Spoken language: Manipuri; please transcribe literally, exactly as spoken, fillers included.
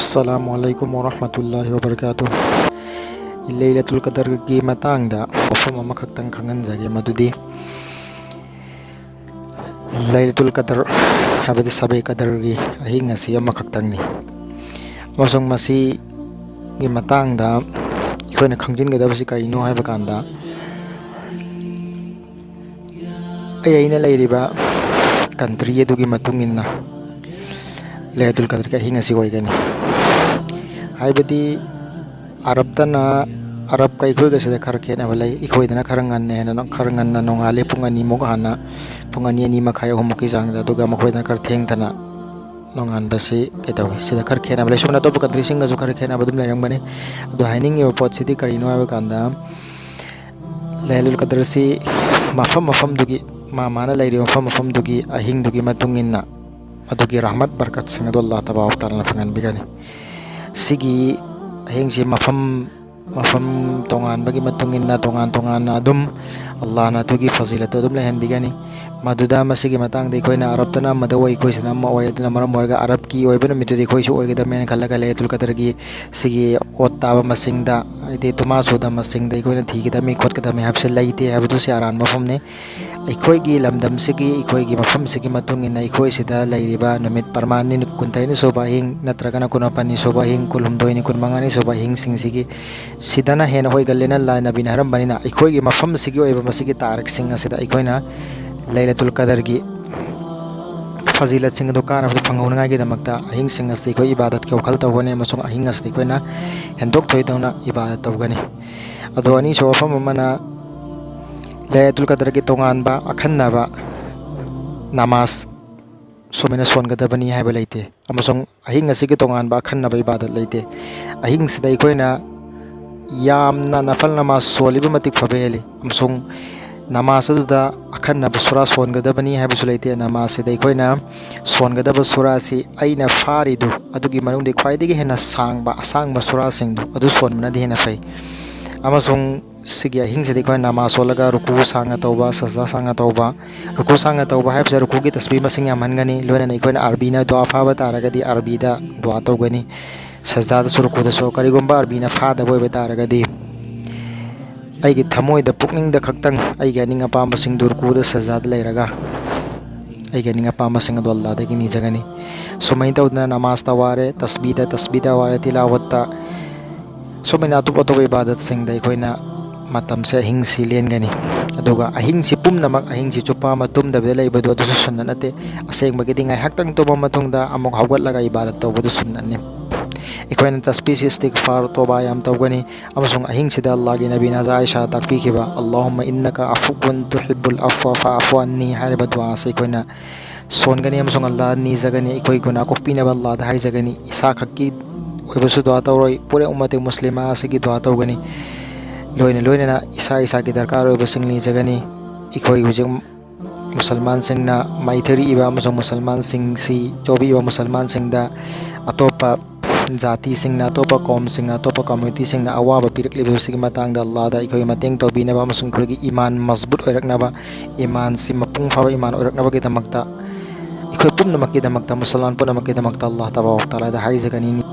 ꯑꯁꯂꯥꯃꯨ ꯑꯂꯥꯏꯀꯨꯝ ꯋꯥꯔꯍꯃꯇꯨꯜꯂꯥꯍꯤ ꯋꯥꯕꯔꯀꯥꯇꯨ꯫ ꯂꯩꯂꯇꯨꯜ ꯀꯗꯔꯒꯤ ꯃꯇꯥꯡꯗ ꯋꯥꯐꯝ ꯑꯃꯈꯛꯇꯪ ꯈꯪꯍꯟꯖꯒꯦ, ꯃꯗꯨꯗꯤ ꯂꯩꯂꯇꯨꯜ ꯀꯗꯔ ꯍꯥꯏꯕꯗꯤ ꯁꯕꯦ ꯀꯗꯔꯒꯤ ꯑꯍꯤꯡ ꯑꯁꯤ ꯑꯃꯈꯛꯇꯪꯅꯤ꯫ ꯑꯃꯁꯨꯡ ꯃꯁꯤꯒꯤ ꯃꯇꯥꯡꯗ ꯑꯩꯈꯣꯏꯅ ꯈꯪꯖꯤꯟꯒꯗꯕꯁꯤ ꯀꯔꯤꯅꯣ ꯍꯥꯏꯕ ꯀꯥꯟꯗ, ꯑꯩ ꯑꯩꯅ ꯂꯩꯔꯤꯕ ꯀꯟꯇ꯭ꯔꯤ ꯑꯗꯨꯒꯤ ꯃꯇꯨꯡ ꯏꯟꯅ ꯂꯩꯂꯇꯨꯜ ꯀꯗꯔꯒꯤ ꯑꯍꯤꯡ ꯑꯁꯤ ꯑꯣꯏꯒꯅꯤ꯫ ꯍꯥꯏꯕꯗꯤ ꯑꯔꯕꯇꯅ, ꯑꯔꯕꯀ ꯑꯩꯈꯣꯏꯒꯁꯤꯗ ꯈꯔ ꯈꯦꯠꯅꯕ ꯂꯩ꯫ ꯑꯩꯈꯣꯏꯗꯅ ꯈꯔ ꯉꯟꯅ, ꯍꯦꯟꯅ ꯈꯔ ꯉꯟꯅ ꯅꯣꯡꯉꯥꯜꯂꯤ, ꯄꯨꯡ ꯑꯅꯤꯃꯨꯛ ꯍꯥꯟꯅ, ꯄꯨꯡ ꯑꯅꯤ, ꯑꯅꯤ ꯃꯈꯥꯏ, ꯑꯍꯨꯝꯃꯨꯛꯀꯤ ꯆꯥꯡꯗ, ꯑꯗꯨꯒ ꯃꯈꯣꯏꯗꯅ ꯈꯔ ꯊꯦꯡꯊꯅ ꯅꯣꯡꯉꯥꯟꯕꯁꯤ ꯀꯩꯗꯧꯏ? ꯁꯤꯗ ꯈꯔ ꯈꯦꯠꯅꯕ ꯂꯩ꯫ ꯁꯨꯝꯅ ꯑꯇꯣꯞꯄ ꯀꯟꯇ꯭ꯔꯤꯁꯤꯡꯒꯁꯨ ꯈꯔ ꯈꯦꯠꯅꯕ ꯑꯗꯨꯝ ꯂꯩꯔꯝꯒꯅꯤ꯫ ꯑꯗꯣ ꯍꯥꯏꯅꯤꯡꯉꯤꯕ ꯄꯣꯠꯁꯤꯗꯤ ꯀꯔꯤꯅꯣ ꯍꯥꯏꯕ ꯀꯥꯟꯗ, ꯂꯩꯂꯇꯨꯜ ꯀꯗꯔꯁꯤ ꯃꯐꯝ ꯃꯐꯝꯗꯨꯒꯤ, ꯃꯥ ꯃꯥꯅ ꯂꯩꯔꯤꯕ ꯃꯐꯝ ꯃꯐꯝꯗꯨꯒꯤ ꯑꯍꯤꯡꯗꯨꯒꯤ ꯃꯇꯨꯡ ꯏꯟꯅ ꯑꯗꯨꯒꯤ ꯔꯍꯃꯠ ꯕꯔꯀꯠꯁꯤꯡ ꯑꯗꯨ ꯑꯜꯂꯥꯍ ꯇꯕꯥꯔꯛ ꯇꯥꯂꯥꯅ ꯐꯪꯍꯟꯕꯤꯒꯅꯤ꯫ ꯁꯤꯒꯤ ꯑꯍꯤꯡꯁꯤ ꯃꯐꯝ ꯃꯐꯝ ꯇꯣꯉꯥꯟꯕꯒꯤ ꯃꯇꯨꯡ ꯏꯟꯅ ꯇꯣꯉꯥꯟ ꯇꯣꯉꯥꯟꯅ ꯑꯗꯨꯝ ꯑꯜꯂꯥꯍꯅ ꯑꯗꯨꯒꯤ ꯐꯖꯤꯂꯠꯇꯨ ꯑꯗꯨꯝ ꯂꯩꯍꯟꯕꯤꯒꯅꯤ꯫ ꯃꯗꯨꯗ ꯃꯁꯤꯒꯤ ꯃꯇꯥꯡꯗ ꯑꯩꯈꯣꯏꯅ ꯑꯔꯕꯇꯅ ꯑꯃꯗ ꯑꯣꯏ, ꯑꯩꯈꯣꯏꯁꯤꯅ ꯑꯃ ꯑꯣꯏ꯫ ꯑꯗꯨꯅ ꯃꯔꯝ ꯑꯣꯏꯔꯒ ꯑꯔꯕꯀꯤ ꯑꯣꯏꯕ ꯅꯨꯃꯤꯠꯇꯨꯗꯤ ꯑꯩꯈꯣꯏꯁꯨ ꯑꯣꯏꯒꯗꯕꯅꯦꯅ ꯈꯜꯂꯒ ꯂꯩꯂꯇꯨꯜ ꯀꯗꯔꯒꯤ ꯁꯤꯒꯤ ꯑꯣꯠ ꯇꯥꯕ ꯃꯁꯤꯡꯗ, ꯍꯥꯏꯗꯤ ꯇꯨꯃꯥ ꯁꯨꯗ ꯃꯁꯤꯡꯗ ꯑꯩꯈꯣꯏꯅ ꯊꯤꯒꯗꯕꯅꯤ ꯈꯣꯠꯀꯗꯕꯅꯤ ꯍꯥꯏꯕꯁꯦ ꯂꯩꯇꯦ ꯍꯥꯏꯕꯗꯨ ꯁꯤ ꯑꯔꯥꯟꯕ ꯋꯥꯐꯝꯅꯤ꯫ ꯑꯩꯈꯣꯏꯒꯤ ꯂꯝꯗꯝꯁꯤꯒꯤ, ꯑꯩꯈꯣꯏꯒꯤ ꯃꯐꯝꯁꯤꯒꯤ ꯃꯇꯨꯡ ꯏꯟꯅ ꯑꯩꯈꯣꯏ ꯁꯤꯗ ꯂꯩꯔꯤꯕ ꯅꯨꯃꯤꯠ ꯄꯔꯃꯥꯟꯅꯤ, ꯀꯨꯟꯇꯔꯦꯠꯅꯤ ꯁꯨꯕ ꯑꯍꯤꯡ ꯅꯠꯇ꯭ꯔꯒꯅ ꯀꯨꯟꯃꯥꯄꯟꯅꯤ ꯁꯨꯕ ꯑꯍꯤꯡ, ꯀꯨꯟꯍꯨꯝꯗꯣꯏꯅꯤ, ꯀꯨꯟꯃꯉꯥꯅꯤ ꯁꯨꯕ ꯑꯍꯤꯡꯁꯤꯡꯁꯤꯒꯤ ꯁꯤꯗꯅ ꯍꯦꯟꯅ ꯑꯣꯏꯒꯜꯂꯦꯅ ꯂꯥꯏ ꯅꯕꯤꯅ ꯍꯥꯏꯔꯝꯕꯅꯤꯅ, ꯑꯩꯈꯣꯏꯒꯤ ꯃꯐꯝꯁꯤꯒꯤ ꯑꯣꯏꯕ ꯃꯁꯤꯒꯤ ꯇꯥꯔꯤꯛꯁꯤꯡ ꯑꯁꯤꯗ ꯑꯩꯈꯣꯏꯅ ꯂꯩꯂꯇꯨꯜ ꯀꯗꯔꯒꯤ ꯐꯖꯤꯂꯠꯁꯤꯡ ꯑꯗꯨ ꯀꯥꯟꯅꯕꯗ ꯐꯪꯍꯧꯅꯉꯥꯏꯒꯤꯗꯃꯛꯇ ꯑꯍꯤꯡꯁꯤꯡ ꯑꯁꯤꯗ ꯑꯩꯈꯣꯏ ꯏꯕꯥꯗꯠꯀꯤ ꯋꯥꯈꯜ ꯇꯧꯒꯅꯤ ꯑꯃꯁꯨꯡ ꯑꯍꯤꯡ ꯑꯁꯤꯗ ꯑꯩꯈꯣꯏꯅ ꯍꯦꯟꯗꯣꯛ ꯊꯣꯏꯗꯧꯅ ꯏꯕꯥꯗꯠ ꯇꯧꯒꯅꯤ꯫ ꯑꯗꯣ ꯑꯅꯤꯁꯨꯕ ꯋꯥꯐꯝ ꯑꯃꯅ, ꯂꯩꯂꯇꯨꯜ ꯀꯗꯔꯒꯤ ꯇꯣꯉꯥꯟꯕ ꯑꯈꯟꯅꯕ ꯅꯃꯥꯖ ꯁꯨꯃꯥꯏꯅ ꯁꯣꯟꯒꯗꯕꯅꯤ ꯍꯥꯏꯕ ꯂꯩꯇꯦ, ꯑꯃꯁꯨꯡ ꯑꯍꯤꯡ ꯑꯁꯤꯒꯤ ꯇꯣꯉꯥꯟꯕ ꯑꯈꯟꯅꯕ ꯏꯕꯥꯗꯠ ꯂꯩꯇꯦ꯫ ꯑꯍꯤꯡꯁꯤꯗ ꯑꯩꯈꯣꯏꯅ ꯌꯥꯝꯅ ꯅꯐꯜ ꯅꯃꯥꯖ ꯁꯣꯜꯂꯤꯕ ꯃꯇꯤꯛ ꯐꯕ ꯍꯦꯜꯂꯤ, ꯑꯃꯁꯨꯡ ꯅꯃꯥꯖ ꯑꯗꯨꯗ ꯑꯈꯟꯅꯕ ꯁꯨꯔꯥ ꯁꯣꯟꯒꯗꯕꯅꯤ ꯍꯥꯏꯕꯁꯨ ꯂꯩꯇꯦ꯫ ꯅꯃꯥꯖꯁꯤꯗ ꯑꯩꯈꯣꯏꯅ ꯁꯣꯟꯒꯗꯕ ꯁꯨꯔꯥꯁꯤ ꯑꯩꯅ ꯐꯥꯔꯤꯗꯨ ꯑꯗꯨꯒꯤ ꯃꯅꯨꯡꯗ ꯈ꯭ꯋꯥꯏꯗꯒꯤ ꯍꯦꯟꯅ ꯁꯥꯡꯕ, ꯑꯁꯥꯡꯕ ꯁꯨꯔꯥꯁꯤꯡꯗꯨ ꯑꯗꯨ ꯁꯣꯟꯕꯅꯗꯤ ꯍꯦꯟꯅ ꯐꯩ꯫ ꯑꯃꯁꯨꯡ ꯁꯤꯒꯤ ꯑꯍꯤꯡꯁꯤꯗ ꯑꯩꯈꯣꯏꯅ ꯅꯃꯥꯖ ꯁꯣꯜꯂꯒ ꯔꯨꯀꯨ ꯁꯥꯡꯅ ꯇꯧꯕ, ꯁꯖꯗꯥ ꯁꯥꯡꯅ ꯇꯧꯕ꯫ ꯔꯨꯀꯨ ꯁꯥꯡꯅ ꯇꯧꯕ ꯍꯥꯏꯕꯁꯦ ꯔꯨꯀꯨꯒꯤ ꯇꯁꯕꯤꯍ ꯃꯁꯤꯡ ꯌꯥꯝꯍꯟꯒꯅꯤ꯫ ꯂꯣꯏꯅꯅ ꯑꯩꯈꯣꯏꯅ ꯑꯔꯕꯤꯅ ꯗꯨꯋꯥ ꯐꯥꯕ ꯇꯥꯔꯒꯗꯤ ꯑꯔꯕꯤꯗ ꯗꯨꯋꯥ ꯇꯧꯒꯅꯤ꯫ ꯁꯖꯗꯥꯗꯁꯨ ꯔꯨꯀꯨꯗꯁꯨ꯫ ꯀꯔꯤꯒꯨꯝꯕ ꯑꯔꯕꯤꯅ ꯐꯥꯗꯕ ꯑꯣꯏꯕ ꯇꯥꯔꯒꯗꯤ ꯑꯩꯒꯤ ꯊꯃꯣꯏꯗ, ꯄꯨꯛꯅꯤꯡꯗ ꯈꯛꯇꯪ ꯑꯩꯒꯤ ꯑꯅꯤꯡ ꯑꯄꯥꯝꯕꯁꯤꯡꯗꯨ ꯔꯨꯀꯨꯗ ꯁꯖꯗꯥꯗ ꯂꯩꯔꯒ ꯑꯩꯒꯤ ꯑꯅꯤꯡ ꯑꯄꯥꯝꯕꯁꯤꯡ ꯑꯗꯨ ꯑꯜꯂꯥꯗꯒꯤ ꯅꯤꯖꯒꯅꯤ꯫ ꯁꯨꯃꯥꯏꯅ ꯇꯧꯗꯅ ꯅꯃꯥꯖꯇ ꯋꯥꯔꯦ, ꯇꯁꯕꯤꯗ, ꯇꯁꯕꯤꯗ ꯋꯥꯔꯦ, ꯇꯤꯂꯥꯋꯠꯇ, ꯁꯨꯃꯥꯏꯅ ꯑꯇꯣꯞ ꯑꯇꯣꯞꯄ ꯏꯕꯥꯗꯠꯁꯤꯡꯗ ꯑꯩꯈꯣꯏꯅ ꯃꯇꯝꯁꯦ, ꯑꯍꯤꯡꯁꯤ ꯂꯦꯟꯒꯅꯤ꯫ ꯑꯗꯨꯒ ꯑꯍꯤꯡꯁꯤ ꯄꯨꯝꯅꯃꯛ, ꯑꯍꯤꯡꯁꯤ ꯆꯨꯞꯄ ꯑꯃ ꯇꯨꯝꯗꯕꯗ ꯂꯩꯕꯗꯣ ꯑꯗꯨꯁꯨ ꯁꯨꯟꯅꯠ ꯅꯠꯇꯦ꯫ ꯑꯁꯦꯡꯕꯒꯤꯗꯤ ꯉꯥꯏꯍꯥꯛꯇꯪ ꯇꯨꯝꯃ ꯃꯇꯨꯡꯗ ꯑꯃꯨꯛ ꯍꯧꯒꯠꯂꯒ ꯏꯕꯥꯗꯠ ꯇꯧꯕꯗꯨ ꯁꯨꯟꯅꯠꯅꯤ꯫ ꯑꯩꯈꯣꯏꯅ ꯇꯁꯕꯤꯍ, ꯏꯁꯇꯤꯒꯐꯥꯔ, ꯇꯣꯕꯥ ꯌꯥꯝ ꯇꯧꯒꯅꯤ꯫ ꯑꯃꯁꯨꯡ ꯑꯍꯤꯡꯁꯤꯗ ꯑꯜꯂꯥꯍꯒꯤ ꯅꯕꯤꯅ ꯍꯖꯔꯠ ꯑꯥꯏꯁꯥ ꯇꯥꯛꯄꯤꯈꯤꯕ, "اللهم إنك عفو تحب العفو فاعف عني" ꯍꯥꯏꯔꯤꯕ ꯗꯨꯋꯥ ꯑꯁꯤ ꯑꯩꯈꯣꯏꯅ ꯁꯣꯟꯒꯅꯤ ꯑꯃꯁꯨꯡ ꯑꯜꯂꯥꯍꯗ ꯅꯤꯖꯒꯅꯤ꯫ ꯑꯩꯈꯣꯏ ꯒꯨꯅꯥ ꯀꯣꯛꯄꯤꯅꯕ ꯑꯜꯂꯥꯍꯗ ꯍꯥꯏꯖꯒꯅꯤ꯫ ꯏꯁꯥ ꯈꯛꯀꯤ ꯑꯣꯏꯕꯁꯨ ꯗꯨꯋꯥ ꯇꯧꯔꯣꯏ, ꯄꯨꯔꯦ ꯎꯝꯃꯇꯦ ꯃꯨꯁꯂꯤꯃꯥ ꯑꯁꯤꯒꯤ ꯗꯨꯋꯥ ꯇꯧꯒꯅꯤ꯫ ꯂꯣꯏꯅ ꯂꯣꯏꯅꯅ ꯏꯁꯥ ꯏꯁꯥꯒꯤ ꯗꯔꯀꯥꯔ ꯑꯣꯏꯕꯁꯤꯡ ꯅꯤꯖꯒꯅꯤ꯫ ꯑꯩꯈꯣꯏ ꯍꯧꯖꯤꯛ ꯃꯨꯁꯜꯃꯥꯟꯁꯤꯡꯅ ꯃꯥꯏꯊꯔꯛꯏꯕ ꯑꯃꯁꯨꯡ ꯃꯨꯁꯜꯃꯥꯟꯁꯤꯡꯁꯤ ꯆꯣꯞꯄꯤꯕ ꯃꯨꯁꯜꯃꯥꯟꯁꯤꯡꯗ ꯑꯇꯣꯞꯄ ꯖꯥꯇꯤꯁꯤꯡꯅ, ꯑꯇꯣꯞꯄ ꯀꯧꯝꯁꯤꯡꯅ, ꯑꯇꯣꯞꯄ ꯀꯝꯃ꯭ꯌꯨꯅꯤꯇꯤꯁꯤꯡꯅ ꯑꯋꯥꯕ ꯄꯤꯔꯛꯂꯤꯕꯁꯤꯒꯤ ꯃꯇꯥꯡꯗ ꯑꯜꯂꯥꯍꯗ ꯑꯩꯈꯣꯏ ꯃꯇꯦꯡ ꯇꯧꯕꯤꯅꯕ ꯑꯃꯁꯨꯡ ꯑꯩꯈꯣꯏꯒꯤ ꯏꯃꯥꯟ ꯃꯖꯕꯨꯠ ꯑꯣꯏꯔꯛꯅꯕ, ꯏꯃꯥꯟꯁꯤ ꯃꯄꯨꯡ ꯐꯥꯕ ꯏꯃꯥꯟ ꯑꯣꯏꯔꯛꯅꯕꯒꯤꯗꯃꯛꯇ, ꯑꯩꯈꯣꯏ ꯄꯨꯝꯅꯃꯛꯀꯤꯗꯃꯛꯇ, ꯃꯨꯁꯜꯃꯥꯟ ꯄꯨꯝꯅꯃꯛꯀꯤꯗꯃꯛꯇ ꯑꯜꯂꯥꯍ ꯇꯕꯥꯔꯛ ꯇꯥꯂꯥꯗ ꯍꯥꯏꯖꯒꯅꯤ,